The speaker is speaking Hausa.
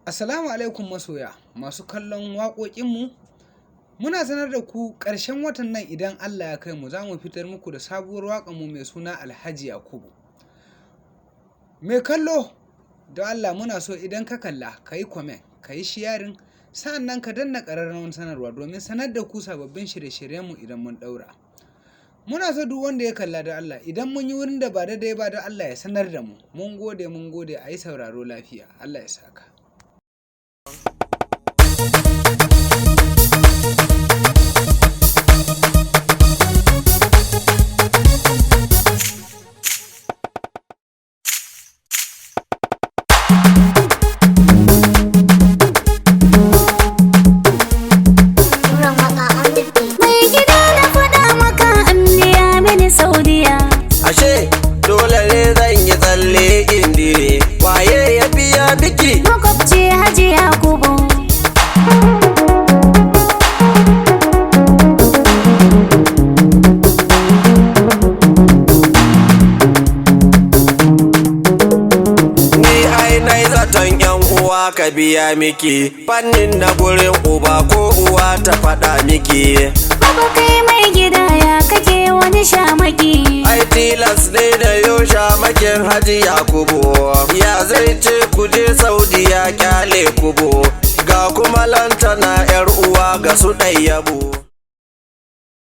Assalamu alaikum masoya masu kallon waƙoƙinmu. Muna sanar da ku ƙarshen watan nan idan Allah ya kai mu za mu fitar muku da sabuwar waƙarmu mai suna Alhaji Yakubu. Mai kallo, don Allah muna so idan ka kalla ka yi comment, ka yi sharing, sa'an nan ka danna ƙararrawar sanarwa domin sanar da ku sababbin shirye-shiryenmu idan mun ɗaura. Muna so duk wanda ya kalla, don Allah idan mun yi wurin da ba daidai ba, don Allah ya sanar da mu. Mun gode, mun gode, a yi sauraro lafiya. Allah ya saka. Turan waka on the beat. Mai gida, na faɗa maka an biya mini Saudiya. Ashe dole ne zan yi tsalle in dire, waye ya biya miki? Makwabci Haji Yakubu. Ni ai nai zaton yan uwa ka biya miki, fannin na gurin uba ko uwa ta faɗa miki. Babu kai mai gida, ya kake wani shamaki. Ai tilas ne da yosha makin Haji Yakubu, ya zai ce ku je Saudiya kyale kubo, ga kuma lantana yar uwa ga su ɗayyabo.